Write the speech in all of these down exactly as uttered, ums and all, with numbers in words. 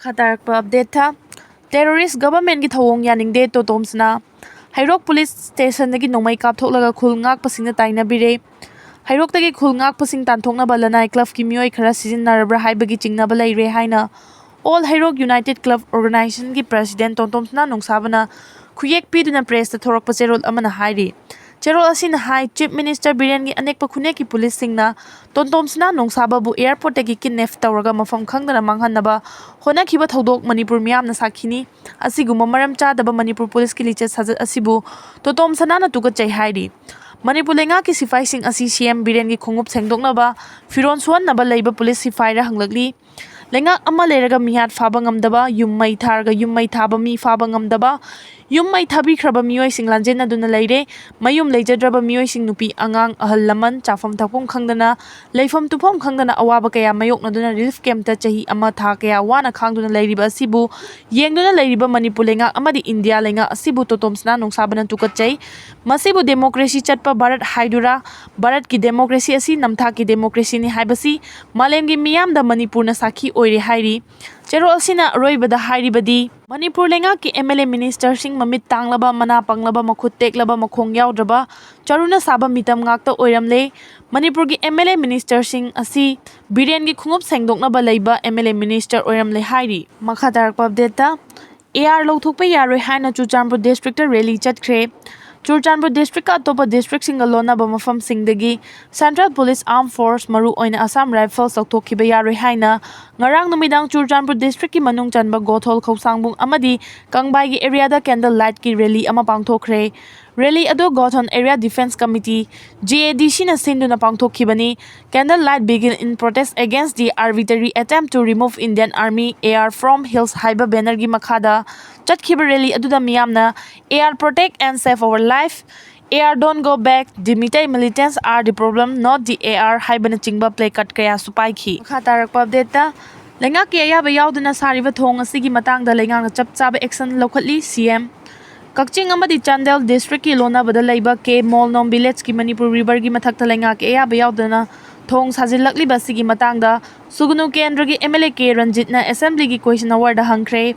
ꯃꯈꯥ ꯇꯥꯔꯛꯄ ꯑꯞꯗꯦꯠꯇ, ꯇꯦꯔꯣꯔꯤꯁ ꯒꯚꯔꯟꯃꯦꯟꯒꯤ ꯊꯧꯑꯣꯡ ꯌꯥꯅꯤꯡꯗꯦ, ꯇꯣꯇꯣꯝꯁꯅꯥ꯫ ꯍꯩꯔꯣꯛ ꯄꯨꯂꯤꯁ ꯁ꯭ꯇꯦꯁꯟꯗꯒꯤ ꯅꯣꯡꯃꯩ ꯀꯥꯞꯊꯣꯛꯂꯒ ꯈꯨꯜ ꯉꯥꯛꯄꯁꯤꯡꯅ ꯇꯥꯏꯅꯕꯤꯔꯦ꯫ ꯍꯩꯔꯣꯛꯇꯒꯤ ꯈꯨꯜ ꯉꯥꯛꯄꯁꯤꯡ ꯇꯥꯟꯊꯣꯛꯅꯕ ꯂꯅꯥꯏ ꯀ꯭ꯂꯕꯀꯤ ꯃꯤꯑꯣꯏ ꯈꯔ ꯁꯤꯖꯤꯟꯅꯔꯕ꯭ꯔꯥ ꯍꯥꯏꯕꯒꯤ ꯆꯤꯡꯅꯕ ꯂꯩꯔꯦ ꯍꯥꯏꯅ ꯑꯣꯜ ꯍꯩꯔꯣꯛ ꯌꯨꯅꯥꯏꯇꯦꯗ ꯀ꯭ꯂꯕ ꯑꯣꯔꯒꯅꯥꯏꯖꯦꯁꯟꯒꯤ ꯄ꯭ꯔꯦꯁꯤꯗꯦꯟꯠ ꯇꯣꯟꯇꯣꯝꯁꯅꯥ ꯅꯣꯡꯁꯥꯕꯅ ꯈꯨꯌꯦꯛ ꯄꯤꯗꯨꯅ ꯄ꯭ꯔꯦꯁꯇ ꯊꯣꯔꯛꯄ ꯆꯦꯔꯣꯜ ꯑꯃꯅ ꯍꯥꯏꯔꯤ꯫ ꯆꯦꯔꯣꯜ ꯑꯁꯤꯅ ꯍꯥꯏ, ꯆꯤꯐ ꯃꯤꯅꯤꯁꯇꯔ ꯕꯤꯔꯦꯟꯒꯤ ꯑꯅꯦꯛꯄ ꯈꯨꯟꯅꯦꯛꯀꯤ ꯄꯨꯂꯤꯁꯁꯤꯡꯅ ꯇꯣꯟꯇꯣꯝꯁꯅꯥ ꯅꯣꯡꯁꯥꯕꯕꯨ ꯑꯦꯌꯔꯄꯣꯔꯠꯇꯒꯤ ꯀꯤꯗꯅꯦꯞ ꯇꯧꯔꯒ ꯃꯐꯝ ꯈꯪꯗꯅ ꯃꯥꯡꯍꯟꯅꯕ ꯍꯣꯠꯅꯈꯤꯕ ꯊꯧꯗꯣꯛ ꯃꯅꯤꯄꯨꯔ ꯃꯤꯌꯥꯝꯅ ꯁꯥꯈꯤꯅꯤ꯫ ꯑꯁꯤꯒꯨꯝꯕ ꯃꯔꯝ ꯆꯥꯗꯕ ꯃꯅꯤꯄꯨꯔ ꯄꯨꯂꯤꯁꯀꯤ ꯂꯤꯆꯠ ꯁꯥꯖꯠ ꯑꯁꯤꯕꯨ ꯇꯣꯟꯇꯣꯝꯁꯅꯥꯅ ꯇꯨꯀꯠꯆꯩ ꯍꯥꯏꯔꯤ꯫ ꯃꯅꯤꯄꯨꯔ ꯂꯩꯉꯥꯛꯀꯤ ꯁꯤꯐꯥꯏꯁꯤꯡ ꯑꯁꯤ ꯁꯤ ꯑꯦꯝ ꯕꯤꯔꯦꯟꯒꯤ ꯈꯣꯡꯎꯞ ꯁꯦꯡꯗꯣꯛꯅꯕ ꯐꯤꯔꯣꯜ ꯁꯨꯍꯟꯅꯕ ꯂꯩꯕ ꯄꯨꯂꯤꯁ ꯁꯤꯐꯥꯏꯔ ꯍꯪꯂꯛꯂꯤ꯫ ꯂꯩꯉꯥꯛ ꯑꯃ ꯂꯩꯔꯒ ꯃꯤꯍꯥꯠ ꯐꯥꯕ ꯉꯝꯗꯕ, ꯌꯨꯝ ꯃꯩ ꯊꯥꯔꯒ ꯌꯨꯝ ꯃꯩ ꯊꯥꯕ ꯃꯤ ꯐꯥꯕ ꯉꯝꯗꯕ, ꯌꯨꯝ ꯃꯩ ꯊꯥꯕꯤꯈ꯭ꯔꯕ ꯃꯤꯑꯣꯏꯁꯤꯡ ꯂꯥꯟꯖꯦꯟꯅꯗꯨꯅ ꯂꯩꯔꯦ꯫ ꯃꯌꯨꯝ ꯂꯩꯖꯗ꯭ꯔꯕ ꯃꯤꯑꯣꯏꯁꯤꯡ, ꯅꯨꯄꯤ, ꯑꯉꯥꯡ, ꯑꯍꯜ ꯂꯃꯟ, ꯆꯥꯐꯝ ꯊꯛꯐꯝ ꯈꯪꯗꯅ, ꯂꯩꯐꯝ ꯇꯨꯝꯐꯝ ꯈꯪꯗꯅ ꯑꯋꯥꯕ ꯀꯌꯥ ꯃꯥꯌꯣꯛꯅꯗꯨꯅ ꯔꯤꯂꯤꯐ ꯀꯦꯝꯞꯇ ꯆꯍꯤ ꯑꯃ ꯊꯥ ꯀꯌꯥ ꯋꯥꯅ ꯈꯥꯡꯗꯨꯅ ꯂꯩꯔꯤꯕ ꯑꯁꯤꯕꯨ ꯌꯦꯡꯗꯨꯅ ꯂꯩꯔꯤꯕ ꯃꯅꯤꯄꯨꯔ ꯂꯩꯉꯥꯛ ꯑꯃꯗꯤ ꯏꯟꯗꯤꯌꯥ ꯂꯩꯉꯥꯛ ꯑꯁꯤꯕꯨ ꯇꯣꯇꯣꯝꯁꯅꯥ ꯅꯣꯡꯁꯥꯕꯅ ꯇꯨꯀꯠꯆꯩ꯫ ꯃꯁꯤꯕꯨ ꯗꯦꯃꯣꯀ꯭ꯔꯦꯁꯤ ꯆꯠꯄ ꯚꯥꯔꯠ ꯍꯥꯏꯗꯨꯔꯥ? ꯚꯥꯔꯠꯀꯤ ꯗꯦꯃꯣꯀ꯭ꯔꯦꯁꯤ ꯑꯁꯤ ꯅꯝꯊꯥꯛꯀꯤ ꯗꯦꯃꯣꯀ꯭ꯔꯦꯁꯤꯅꯤ ꯍꯥꯏꯕꯁꯤ ꯃꯥꯂꯦꯝꯒꯤ ꯃꯤꯌꯥꯝꯗ ꯃꯅꯤꯄꯨꯔꯅ ꯁꯥꯈꯤ ꯑꯣꯏꯔꯦ ꯍꯥꯏꯔꯤ꯫ ꯆꯦꯔꯣꯜ ꯑꯁꯤꯅ ꯑꯔꯣꯏꯕꯗ ꯍꯥꯏꯔꯤꯕꯗꯤ, ꯃꯅꯤꯄꯨꯔ ꯂꯩꯉꯥꯛꯀꯤ ꯑꯦꯝ ꯑꯦꯜ ꯑꯦ ꯃꯤꯅꯤꯁꯇꯔꯁꯤꯡ ꯃꯃꯤꯠ ꯇꯥꯡꯂꯕ, ꯃꯅꯥ ꯄꯪꯂꯕ, ꯃꯈꯨꯠ ꯇꯦꯛꯂꯕ, ꯃꯈꯣꯡ ꯌꯥꯎꯗ꯭ꯔꯕ, ꯆꯔꯨꯅ ꯁꯥꯕ ꯃꯤꯇꯝ ꯉꯥꯛꯇ ꯑꯣꯏꯔꯝꯂꯦ꯫ ꯃꯅꯤꯄꯨꯔꯒꯤ ꯑꯦꯝ ꯑꯦꯜ ꯑꯦ ꯃꯤꯅꯤꯁꯇꯔꯁꯤꯡ ꯑꯁꯤ ꯕꯤꯔꯦꯟꯒꯤ ꯈꯣꯡꯎꯞ ꯁꯦꯡꯗꯣꯛꯅꯕ ꯂꯩꯕ ꯑꯦꯝ ꯑꯦꯜ ꯑꯦ ꯃꯤꯅꯤꯁꯇꯔ ꯑꯣꯏꯔꯝꯂꯦ ꯍꯥꯏꯔꯤ꯫ ꯃꯈꯥ ꯇꯥꯔꯛꯄ ꯑꯞꯗꯦꯠꯇ, ꯑꯦ ꯑꯥꯔ ꯂꯧꯊꯣꯛꯄ ꯌꯥꯔꯣꯏ ꯍꯥꯏꯅ ꯆꯨꯔꯆꯥꯟꯄꯨꯔ ꯗꯤꯁꯇ꯭ꯔꯤꯛꯇ ꯔꯦꯂꯤ ꯆꯠꯈ꯭ꯔꯦ꯫ ꯆꯨꯔꯆꯥꯟꯄꯨꯔ ꯗꯤꯁꯇ꯭ꯔꯤꯛꯀ ꯑꯇꯣꯞꯄ ꯗꯤꯁꯇ꯭ꯔꯤꯛꯁꯤꯡꯒ ꯂꯣꯟꯅꯕ ꯃꯐꯝꯁꯤꯡꯗꯒꯤ ꯁꯦꯟꯇ꯭ꯔꯦꯜ ꯄꯨꯂꯤꯁ, ꯑꯥꯔꯝ ꯐꯣꯔꯁ, ꯃꯔꯨ ꯑꯣꯏꯅ ꯑꯁꯥꯝ ꯔꯥꯏꯐꯜꯁ ꯂꯧꯊꯣꯛꯈꯤꯕ ꯌꯥꯔꯣꯏ ꯍꯥꯏꯅ ꯉꯔꯥꯡ ꯅꯨꯃꯤꯗꯥꯡ ꯆꯨꯔꯆꯥꯟꯄꯨꯔ ꯗꯤꯁꯇ꯭ꯔꯤꯛꯀꯤ ꯃꯅꯨꯡ ꯆꯟꯕ ꯒꯣꯊꯣꯜ, ꯈꯧꯁꯥꯡꯕꯨꯡ ꯑꯃꯗꯤ ꯀꯪꯕꯥꯏꯒꯤ ꯑꯦꯔꯤꯌꯥꯗ ꯀꯦꯟꯗꯜ ꯂꯥꯏꯠꯀꯤ ꯔꯦꯂꯤ ꯑꯃ ꯄꯥꯡꯊꯣꯛꯈ꯭ꯔꯦ꯫ ꯔꯦꯂꯤ ꯑꯗꯨ Gothon area defence committee, G A D ꯁꯤꯅ ꯁꯤꯟꯗꯨꯅ ꯄꯥꯡꯊꯣꯛꯈꯤꯕꯅꯤ꯫ Candle light vigil in protest against the arbitrary attempt to remove Indian Army A R from hills ꯍꯥꯏꯕ ꯕꯦꯅꯔꯒꯤ ꯃꯈꯥꯗ ꯆꯠꯈꯤꯕ ꯔꯦꯂꯤ ꯑꯗꯨꯗ ꯃꯤꯌꯥꯝꯅ "A R protect and save our life, A R don't go back, the Meitei militants are the problem, not the A R" ꯍꯥꯏꯕꯅꯆꯤꯡꯕ play card ꯀꯌꯥꯁꯨ ꯄꯥꯏꯈꯤ꯫ ꯃꯈꯥ ꯇꯥꯔꯛꯄ ꯑꯞꯗꯦꯠꯇ, ꯂꯩꯉꯥꯛꯀꯤ ꯑꯌꯥꯕ ꯌꯥꯎꯗꯅ ꯁꯥꯔꯤꯕ ꯊꯣꯡ ꯑꯁꯤꯒꯤ ꯃꯇꯥꯡꯗ ꯂꯩꯉꯥꯛꯅ ꯆꯞ ꯆꯥꯕ ꯑꯦꯛꯁꯟ ꯂꯧꯈꯠꯂꯤ, ꯁꯤ ꯑꯦꯝ꯫ ꯀꯛꯆꯤꯡ ꯑꯃꯗꯤ ꯆꯥꯟꯗꯦꯜ ꯗꯤꯁꯇ꯭ꯔꯤꯛꯀꯤ ꯂꯣꯟꯅꯕꯗ ꯂꯩꯕ ꯀꯦ ꯃꯣꯜꯅꯣꯝ ꯚꯤꯂꯦꯖꯀꯤ ꯃꯅꯤꯄꯨꯔ ꯔꯤꯚꯔꯒꯤ ꯃꯊꯛꯇ ꯂꯩꯉꯥꯛꯀꯤ ꯑꯌꯥꯕ ꯌꯥꯎꯗꯅ ꯊꯣꯡ ꯁꯥꯖꯤꯜꯂꯛꯂꯤꯕ ꯑꯁꯤꯒꯤ ꯃꯇꯥꯡꯗ ꯁꯨꯒꯅꯨ ꯀꯦꯟꯗ꯭ꯔꯒꯤ M L A K ꯔꯟꯖꯤꯠꯅ Assembly ꯒꯤ Question Hour ꯗ ꯍꯪꯈ꯭ꯔꯦ꯫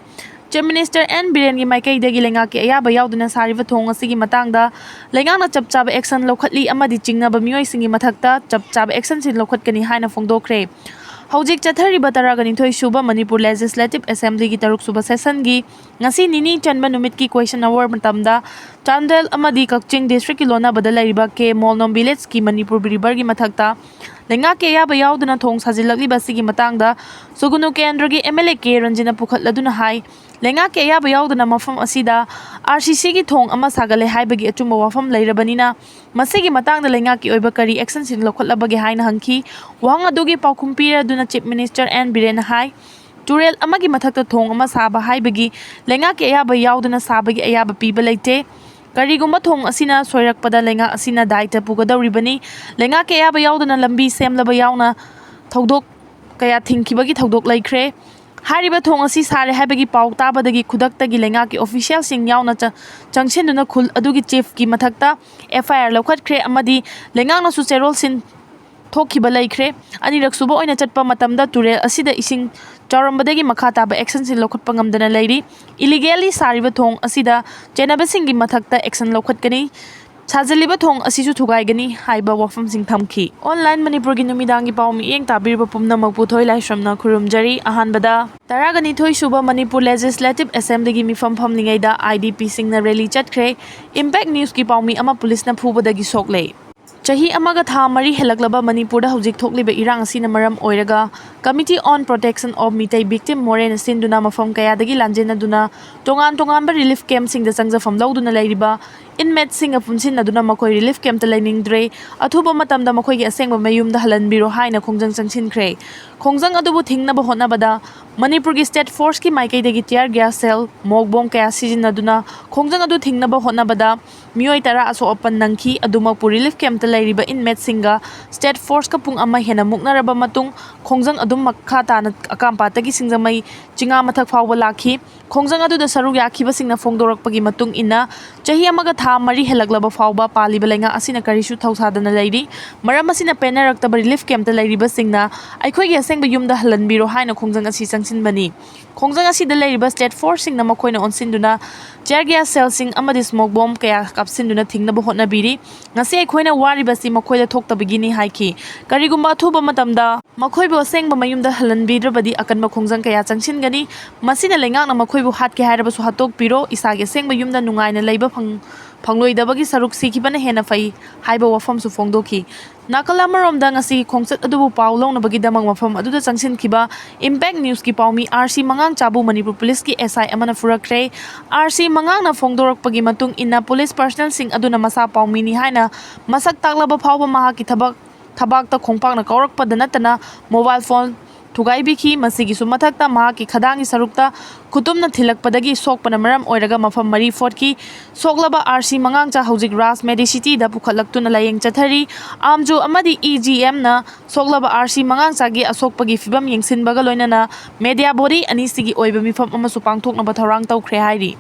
Chief Minister N ꯕꯤꯔꯦꯟꯒꯤ ꯃꯥꯏꯀꯩꯗꯒꯤ ꯂꯩꯉꯥꯛꯀꯤ ꯑꯌꯥꯕ ꯌꯥꯎꯗꯅ ꯁꯥꯔꯤꯕ ꯊꯣꯡ ꯑꯁꯤꯒꯤ ꯃꯇꯥꯡꯗ ꯂꯩꯉꯥꯛꯅ ꯆꯞ ꯆꯥꯕ action ꯂꯧꯈꯠꯂꯤ ꯑꯃꯗꯤ ꯆꯤꯡꯅꯕ ꯃꯤꯑꯣꯏꯁꯤꯡꯒꯤ ꯃꯊꯛꯇ ꯆꯞ ꯆꯥꯕ action ꯁꯤꯡ ꯂꯧꯈꯠꯀꯅꯤ ꯍꯥꯏꯅ ꯐꯣꯡꯗꯣꯛꯈ꯭ꯔꯦ꯫ ꯍꯧꯖꯤꯛ ꯆꯠꯊꯔꯤꯕ ꯇꯔꯥꯒ ꯅꯤꯊꯣꯏ ꯁꯨꯕ Manipur Legislative Assembly ꯒꯤ ꯇꯔꯨꯛ ꯁꯨꯕ session ꯒꯤ ꯉꯁꯤ ꯅꯤꯅꯤ ꯆꯟꯕ ꯅꯨꯃꯤꯠꯀꯤ Question Hour ꯃꯇꯝꯗ ꯆꯥꯟꯗꯦꯜ ꯑꯃꯗꯤ ꯀꯛꯆꯤꯡ district ꯀꯤ ꯂꯣꯟꯅꯕꯗ ꯂꯩꯔꯤꯕ ꯀꯦ ꯃꯣꯜꯅꯣꯝ village ꯀꯤ ꯃꯅꯤꯄꯨꯔ river ꯒꯤ ꯃꯊꯛꯇ ꯂꯩꯉꯥꯛꯀꯤ ꯑꯌꯥꯕ ꯌꯥꯎꯗꯅ ꯊꯣꯡ ꯁꯥꯖꯤꯜꯂꯛꯂꯤꯕ ꯑꯁꯤꯒꯤ ꯃꯇꯥꯡꯗ ꯁꯨꯒꯅꯨ ꯀꯦꯟꯗ꯭ꯔꯒꯤ M L A K ꯔꯟꯖꯤꯠꯅ ꯄꯨꯈꯠꯂꯗꯨꯅ ꯍꯥꯏ, ꯂꯩꯉꯥꯛꯀꯤ ꯑꯌꯥꯕ ꯌꯥꯎꯗꯅ ꯃꯐꯝ ꯑꯁꯤꯗ R C C ꯒꯤ ꯊꯣꯡ ꯑꯃ ꯁꯥꯒꯠꯂꯦ ꯍꯥꯏꯕꯒꯤ ꯑꯆꯨꯝꯕ ꯋꯥꯐꯝ ꯂꯩꯔꯕꯅꯤꯅ, ꯃꯁꯤꯒꯤ ꯃꯇꯥꯡꯗ ꯂꯩꯉꯥꯛꯀꯤ ꯑꯣꯏꯕ ꯀꯔꯤ action ꯁꯤꯡ ꯂꯧꯈꯠꯂꯕꯒꯦ ꯍꯥꯏꯅ ꯍꯪꯈꯤ꯫ ꯋꯥꯍꯪ ꯑꯗꯨꯒꯤ ꯄꯥꯎꯈꯨꯝ ꯄꯤꯔꯗꯨꯅ Chief Minister N ꯕꯤꯔꯦꯟꯅ ꯍꯥꯏ, ꯇꯨꯔꯦꯜ ꯑꯃꯒꯤ ꯃꯊꯛꯇ ꯊꯣꯡ ꯑꯃ ꯁꯥꯕ ꯍꯥꯏꯕꯒꯤ ꯂꯩꯉꯥꯛꯀꯤ ꯑꯌꯥꯕ ꯌꯥꯎꯗꯅ ꯁꯥꯕꯒꯤ ꯑꯌꯥꯕ ꯄꯤꯕ ꯂꯩꯇꯦ꯫ ꯀꯔꯤꯒꯨꯝꯕ ꯊꯣꯡ ꯑꯁꯤꯅ ꯁꯣꯏꯔꯛꯄꯗ ꯂꯩꯉꯥꯛ ꯑꯁꯤꯅ ꯗꯥꯏꯇ ꯄꯨꯒꯗꯧꯔꯤꯕꯅꯤ꯫ ꯂꯩꯉꯥꯛꯀꯤ ꯑꯌꯥꯕ ꯌꯥꯎꯗꯅ ꯂꯝꯕꯤ ꯁꯦꯝꯂꯕ ꯌꯥꯎꯅ ꯊꯧꯗꯣꯛ ꯀꯌꯥ ꯊꯤꯡꯈꯤꯕꯒꯤ ꯊꯧꯗꯣꯛ ꯂꯩꯈ꯭ꯔꯦ꯫ ꯍꯥꯏꯔꯤꯕ ꯊꯣꯡ ꯑꯁꯤ ꯁꯥꯔꯦ ꯍꯥꯏꯕꯒꯤ ꯄꯥꯎ ꯇꯥꯕꯗꯒꯤ ꯈꯨꯗꯛꯇꯒꯤ ꯂꯩꯉꯥꯛꯀꯤ official ꯁꯤꯡ ꯌꯥꯎꯅ ꯆ-, ꯆꯪꯁꯤꯟꯗꯨꯅ ꯈꯨꯜ ꯑꯗꯨꯒꯤ chief ꯀꯤ ꯃꯊꯛꯇ F I R ꯂꯧꯈꯠꯈ꯭ꯔꯦ ꯑꯃꯗꯤ ꯂꯩꯉꯥꯛꯅꯁꯨ ꯆꯦꯔꯣꯜꯁꯤꯡ ꯊꯣꯛꯈꯤꯕ ꯂꯩꯈ꯭ꯔꯦ꯫ ꯑꯅꯤꯔꯛ ꯁꯨꯕ ꯑꯣꯏꯅ ꯆꯠꯄ ꯃꯇꯝꯗ ꯇꯨꯔꯦꯜ ꯑꯁꯤꯗ ꯏꯁꯤꯡ ꯆꯥꯎꯔꯝꯕꯗꯒꯤ ꯃꯈꯥ ꯇꯥꯕ action ꯁꯤꯡ ꯂꯧꯈꯠꯄ ꯉꯝꯗꯅ ꯂꯩꯔꯤ꯫ Illegally ꯁꯥꯔꯤꯕ ꯊꯣꯡ ꯑꯁꯤꯗ ꯆꯦꯟꯅꯕꯁꯤꯡꯒꯤ ꯃꯊꯛꯇ action ꯂꯧꯈꯠꯀꯅꯤ꯫ ꯁꯥꯖꯤꯜꯂꯤꯕ ꯊꯣꯡ ꯑꯁꯤꯁꯨ ꯊꯨꯒꯥꯏꯒꯅꯤ ꯍꯥꯏꯕ ꯋꯥꯐꯝꯁꯤꯡ ꯊꯝꯈꯤ꯫ Online ꯃꯅꯤꯄꯨꯔꯒꯤ ꯅꯨꯃꯤꯗꯥꯡꯒꯤ ꯄꯥꯎ ꯃꯤꯠꯌꯦꯡ ꯇꯥꯕꯤꯔꯤꯕ ꯄꯨꯝꯅꯃꯛꯄꯨ ꯊꯣꯏ ꯂꯥꯏꯁ꯭ꯔꯝꯅ ꯈꯨꯔꯨꯝꯖꯔꯤ꯫ ꯑꯍꯥꯟꯕꯗ, ꯇꯔꯥꯒ ꯅꯤꯊꯣꯏ ꯁꯨꯕ Manipur Legislative Assembly ꯒꯤ ꯃꯤꯐꯝ ꯐꯝꯂꯤꯉꯩꯗ I D P ꯁꯤꯡꯅ rally ꯆꯠꯈ꯭ꯔꯦ꯫ Impact News ꯀꯤ ꯄꯥꯎꯃꯤ ꯑꯃ ꯄꯨꯂꯤꯁꯅ ꯐꯨꯕꯗꯒꯤ ꯁꯣꯛꯂꯦ꯫ ꯆꯍꯤ ꯑꯃꯒ ꯊꯥ ꯃꯔꯤ ꯍꯦꯜꯂꯛꯂꯕ ꯃꯅꯤꯄꯨꯔꯗ ꯍꯧꯖꯤꯛ ꯊꯣꯛꯂꯤꯕ ꯏꯔꯥꯡ ꯑꯁꯤꯅ ꯃꯔꯝ ꯑꯣꯏꯔꯒ Committee on Protection of Meitei Victim ꯃꯣꯔꯦꯅ ꯁꯤꯟꯗꯨꯅ ꯃꯐꯝ ꯀꯌꯥꯗꯒꯤ ꯂꯥꯟꯖꯦꯟꯅꯗꯨꯅ ꯇꯣꯉꯥꯟ ꯇꯣꯉꯥꯟꯕ relief camp ꯁꯤꯡꯗ ꯆꯪꯖꯐꯝ ꯂꯧꯗꯨꯅ ꯂꯩꯔꯤꯕ inmate ꯁꯤꯡꯒ ꯄꯨꯟꯁꯤꯟꯅꯗꯨꯅ ꯃꯈꯣꯏ relief camp ꯇ ꯂꯩꯅꯤꯡꯗ꯭ꯔꯦ, ꯑꯊꯨꯕ ꯃꯇꯝꯗ ꯃꯈꯣꯏꯒꯤ ꯑꯁꯦꯡꯕ ꯃꯌꯨꯝꯗ ꯍꯜꯍꯟꯕꯤꯔꯣ ꯍꯥꯏꯅ ꯈꯣꯡꯖꯪ ꯆꯪꯁꯤꯟꯈ꯭ꯔꯦ꯫ ꯈꯣꯡꯖꯪ ꯑꯗꯨꯕꯨ ꯊꯤꯡꯅꯕ ꯍꯣꯠꯅꯕꯗ ꯃꯅꯤꯄꯨꯔꯒꯤ state force ꯀꯤ ꯃꯥꯏꯀꯩꯗꯒꯤ tear gas shell, ꯃꯣꯛ ꯕꯣꯝ ꯀꯌꯥ ꯁꯤꯖꯤꯟꯅꯗꯨꯅ ꯈꯣꯡꯖꯪ ꯑꯗꯨ ꯊꯤꯡꯅꯕ ꯍꯣꯠꯅꯕꯗ ꯃꯤꯑꯣꯏ ꯇꯔꯥ ꯑꯁꯣꯛ ꯑꯄꯟ ꯅꯪꯈꯤ꯫ ꯑꯗꯨꯃꯛꯄꯨ relief camp ꯇ ꯂꯩꯔꯤꯕ inmate ꯁꯤꯡꯒ state force ꯀ ꯄꯨꯡ ꯑꯃ ꯍꯦꯟꯅ ꯃꯨꯛꯅꯔꯕ ꯃꯇꯨꯡ ꯈꯣꯡꯖꯪ ꯑꯗꯨ ꯃꯈꯥ ꯇꯥꯅ ꯑꯀꯥꯝꯄꯥꯠꯇꯒꯤ ꯁꯤꯡꯖꯃꯩ ꯆꯤꯉꯥ ꯃꯊꯛ ꯐꯥꯎꯕ ꯂꯥꯛꯈꯤ꯫ ꯈꯣꯡꯖꯪ ꯑꯗꯨꯗ ꯁꯔꯨꯛ ꯌꯥꯈꯤꯕꯁꯤꯡꯅ ꯐꯣꯡꯗꯣꯔꯛꯄꯒꯤ ꯃꯇꯨꯡ ꯏꯟꯅ, ꯆꯍꯤ ꯑꯃꯒ ꯊꯥ ꯃꯔꯤ ꯍꯦꯜꯂꯛꯂꯕ ꯐꯥꯎꯕ ꯄꯥꯜꯂꯤꯕ ꯂꯩꯉꯥꯛ ꯑꯁꯤꯅ ꯀꯔꯤꯁꯨ ꯊꯧꯁꯥꯗꯅ ꯂꯩꯔꯤ꯫ ꯃꯔꯝ ꯑꯁꯤꯅ ꯄꯦꯟꯅꯔꯛꯇꯕ relief camp ꯇ ꯂꯩꯔꯤꯕꯁꯤꯡꯅ ꯑꯩꯈꯣꯏꯒꯤ ꯑꯁꯦꯡꯕ ꯌꯨꯝꯗ ꯍꯜꯍꯟꯕꯤꯔꯣ ꯍꯥꯏꯅ ꯈꯣꯡꯖꯪ ꯑꯁꯤ ꯆꯪꯁꯤꯟꯕꯅꯤ꯫ ꯈꯣꯡꯖꯪ ꯑꯁꯤꯗ ꯂꯩꯔꯤꯕ state force ꯁꯤꯡꯅ ꯃꯈꯣꯏꯅ ꯑꯣꯟꯁꯤꯟꯗꯨꯅ tear gas shell ꯁꯤꯡ ꯑꯃꯗꯤ smoke bomb ꯀꯌꯥ ꯀꯥꯞꯁꯤꯟꯗꯨꯅ ꯊꯤꯡꯅꯕ ꯍꯣꯠꯅꯕꯤꯔꯤ꯫ ꯉꯁꯤ ꯑꯩꯈꯣꯏꯅ ꯋꯥꯔꯤꯕꯁꯤ ꯃꯈꯣꯏꯗ ꯊꯣꯛꯇꯕꯒꯤꯅꯤ ꯍꯥꯏꯈꯤ꯫ ꯀꯔꯤꯒꯨꯝꯕ ꯑꯊꯨꯕ ꯃꯇꯝꯗ ꯃꯈꯣꯏꯕꯨ ꯑꯁꯦꯡꯕ ꯃꯌꯨꯝꯗ ꯍꯜꯍꯟꯕꯤꯗ꯭ꯔꯕꯗꯤ ꯑꯀꯟꯕ ꯈꯣꯡꯖꯪ ꯀꯌꯥ ꯆꯪꯁꯤꯟꯒꯅꯤ꯫ ꯃꯁꯤꯅ ꯂꯩꯉꯥꯛꯅ ꯃꯈꯣꯏꯕꯨ ꯍꯥꯠꯀꯦ ꯍꯥꯏꯔꯕꯁꯨ ꯍꯥꯠꯇꯣꯛꯄꯤꯔꯣ, ꯏꯁꯥꯒꯤ ꯑꯁꯦꯡꯕ ꯌꯨꯝꯗ ꯅꯨꯡꯉꯥꯏꯅ ꯂꯩꯕ ꯐꯪ-, ꯐꯪꯂꯣꯏꯗꯕꯒꯤ ꯁꯔꯨꯛ ꯁꯤꯈꯤꯕꯅ ꯍꯦꯟꯅ ꯐꯩ ꯍꯥꯏꯕ ꯋꯥꯐꯝꯁꯨ ꯐꯣꯡꯗꯣꯛꯈꯤ꯫ ꯅꯥꯀꯜ ꯑꯃꯔꯣꯝꯗ ꯉꯁꯤꯒꯤ ꯈꯣꯡꯆꯠ ꯑꯗꯨꯕꯨ ꯄꯥꯎ ꯂꯧꯅꯕꯒꯤꯗꯃꯛ ꯃꯐꯝ ꯑꯗꯨꯗ ꯆꯪꯁꯤꯟꯈꯤꯕ Impact News ꯀꯤ ꯄꯥꯎꯃꯤ R C ꯃꯉꯥꯡꯆꯥꯕꯨ ꯃꯅꯤꯄꯨꯔ ꯄꯨꯂꯤꯁꯀꯤ S I ꯑꯃꯅ ꯐꯨꯔꯛꯈ꯭ꯔꯦ꯫ R C ꯃꯉꯥꯡꯅ ꯐꯣꯡꯗꯣꯔꯛꯄꯒꯤ ꯃꯇꯨꯡ ꯏꯟꯅ, ꯄꯨꯂꯤꯁ personnel ꯁꯤꯡ ꯑꯗꯨꯅ ꯃꯁꯥ ꯄꯥꯎꯃꯤꯅꯤ ꯍꯥꯏꯅ ꯃꯁꯛ ꯇꯥꯛꯂꯕ ꯐꯥꯎꯕ ꯃꯍꯥꯛꯀꯤ ꯊꯕꯛ ꯊꯕꯥꯛꯇ ꯈꯣꯡꯄꯥꯛꯅ ꯀꯥꯎꯔꯛꯄꯗ ꯅꯠꯇꯅ mobile phone ꯊꯨꯒꯥꯏꯕꯤꯈꯤ꯫ ꯃꯁꯤꯒꯤꯁꯨ ꯃꯊꯛꯇ ꯃꯍꯥꯛꯀꯤ ꯈꯗꯥꯡꯒꯤ ꯁꯔꯨꯛꯇ ꯈꯨꯇꯨꯝꯅ ꯊꯤꯜꯂꯛꯄꯗꯒꯤ ꯁꯣꯛꯄꯅ ꯃꯔꯝ ꯑꯣꯏꯔꯒ ꯃꯐꯝ ꯃꯔꯤ ꯐꯣꯠꯈꯤ꯫ ꯁꯣꯛꯂꯕ R C ꯃꯉꯥꯡꯆꯥ ꯍꯧꯖꯤꯛ ꯔꯥꯖ Medicity ꯗ ꯄꯨꯈꯠꯂꯛꯇꯨꯅ ꯂꯥꯌꯦꯡ ꯆꯠꯊꯔꯤ꯫ ꯑꯥꯝꯖꯨ ꯑꯃꯗꯤ E G M ꯅ ꯁꯣꯛꯂꯕ R C ꯃꯉꯥꯡꯆꯥꯒꯤ ꯑꯁꯣꯛꯄꯒꯤ ꯐꯤꯕꯝ ꯌꯦꯡꯁꯤꯟꯕꯒ ꯂꯣꯏꯅꯅ media body ꯑꯅꯤꯁꯤꯒꯤ ꯑꯣꯏꯕ ꯃꯤꯐꯝ ꯑꯃꯁꯨ ꯄꯥꯡꯊꯣꯛꯅꯕ ꯊꯧꯔꯥꯡ ꯇꯧꯈ꯭ꯔꯦ ꯍꯥꯏꯔꯤ꯫